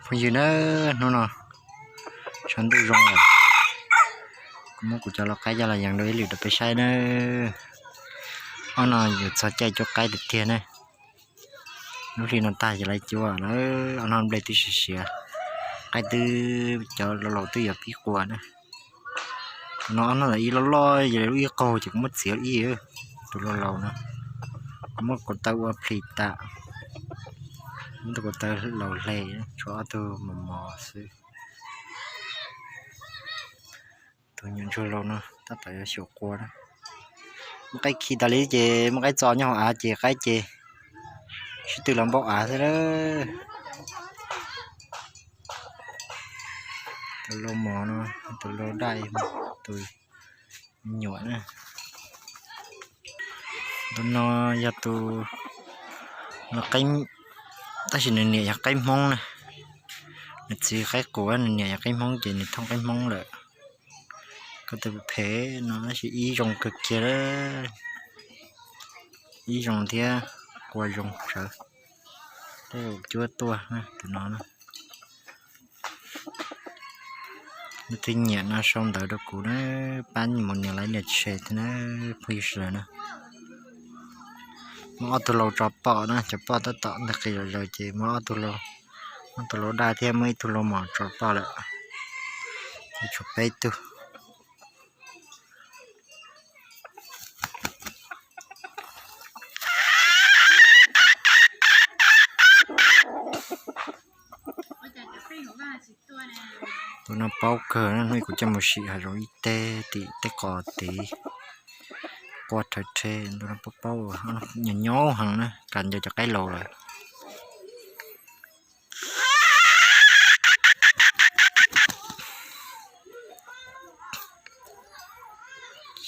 Phooj ywg na, hnub no tshav ntuj zoo lawm, kuv muab kuv cov lau qaib coj los yees dua ib lwm rau peb saib na. Ob no yuav txog caij cuab qaib tiag tiag na. Lub hli no tag ces lawv cuab lawm, ob no nplej twb siav siav, qaib twb, cov laus laus twb yuav pib qua na. Tus no ob no ntawm ib loj loj, yog lub ib qaug ces kuv muab txiav ib, tus laus laus na. Kuv muab ko taw ua plis tas, muab tus ko taw laus hle, tshuav ob tug mos mos xwb. Tus nyuam ntsuag laus no tab tom yuav xyaum qua na. Muab qaib khi tas li ces muab qaib txo nyob hauv av ces qaib ces sib tw los npaum av xwb lawm. Tus lau mos no, tus lau daj, tus me nyuam na. Tus no yog tus, tab sis nws niam yog qaib Hmoob na. Nws txiv qaib qus, nws niam yog qaib Hmoob ces nws thooj qaib Hmoob lawm. Ko taw phem no tab sis ib zoo kawg kiag, ib zoo thiab qua zoo sawv. Tej zaum cuab tuaj tus no na. Leej twg nyiam no sau ntawv rau kuv na, pab mus nias like nias share thiab na, phooj ywg sawv daws na. Muab ob tug lau tso poj na, cov poj tab tom ntag qis zom zaws ces muab ob tug lau, ob tug lau daj thiab muab ib tug lau mos tso poj lawm. Tshuav peb tug. Tus no paub kawg, hnub kuv coj mus sim hav zoov ib teg tim tej qos tid, qua rhawv rhe, tus no paub paub, nyob nyob heev na, kam ncaws cov qaib laus lawm.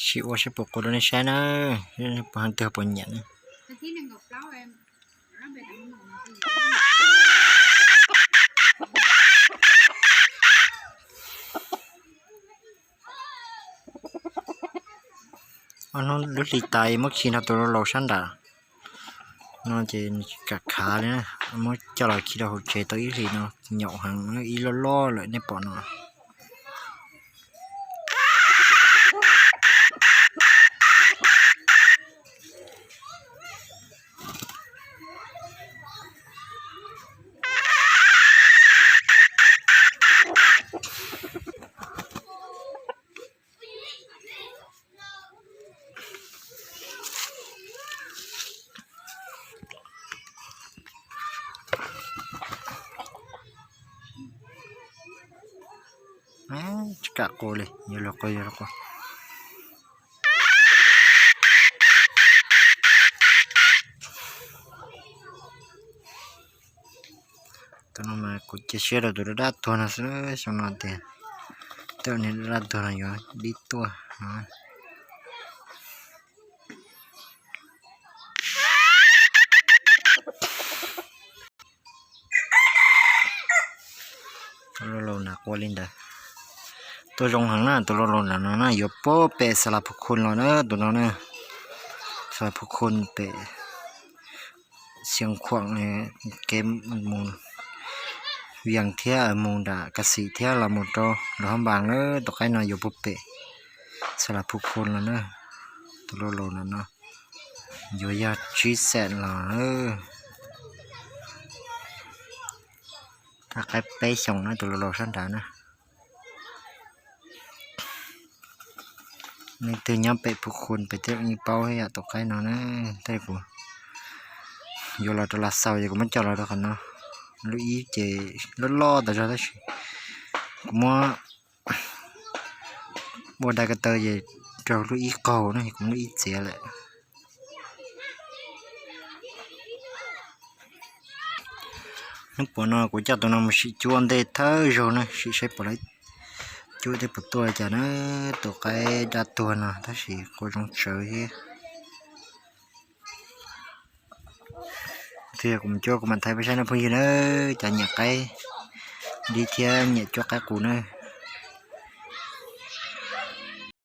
Sim ua seb puas qua rau nej saib na, puas heev twg puas nyiam na. Hnub lub hli tas muab khi nrog tus laus laus sab nram no ces nws kam khav li na, muab coj los khi rau hauv tsev tau ib hlis no nyaum heev, ib loj loj lawm nej pom no. Tsis kam qua li, yuav luag qua yuav luag qua. Tus no mas kuv cia siab rau tus daj daj tuag no xwb, xyoo no tias tej niag daj daj tuag no yuav dib tuaj. Tus laus laus nram qua li ntawd. Tuaj zoo heev na, tus laus laus nram no na, yuav puag pem Xas Las Phu Khun los na, tus no na. Xas Las Phu Khun pem Xeev Khuam, kev mus Vias thiab mus nram Kas Xim thiab los mus rau Luas Hab Npas na, tus qaib no yuav puag pem Xas Las Phu Khun los na. Tus laus laus nram no yuav yog tsib xees los na. Thaj qaib peb xyoos na, tus laus laus sab nrad na. Leej twg nyob pem Phu Khun pem thiaj li paub yam tus qaib no na. Tej kuv yuav los rau Las Xaus ces kuv muab coj los rau qhov no. Lub ib ces loj loj tas zog tab sis kuv muab ua dai ko taw ces raug lub ib qaug na, kuv muab lub ib txiav lawm. Hnub puas no kuv coj tus no mus sim cuab ntej thawj zaug na, sim saib puas lawv cuab thiab puas tuaj li cas na. Tus qaib daj tuag no tab sis qua zoo tsawv thiab. Thiab kuv mus cuab kuv mam thaij peb saib na phooj ywg na, cov nyiam qaib dib thiab nyiam cuab qaib qus na.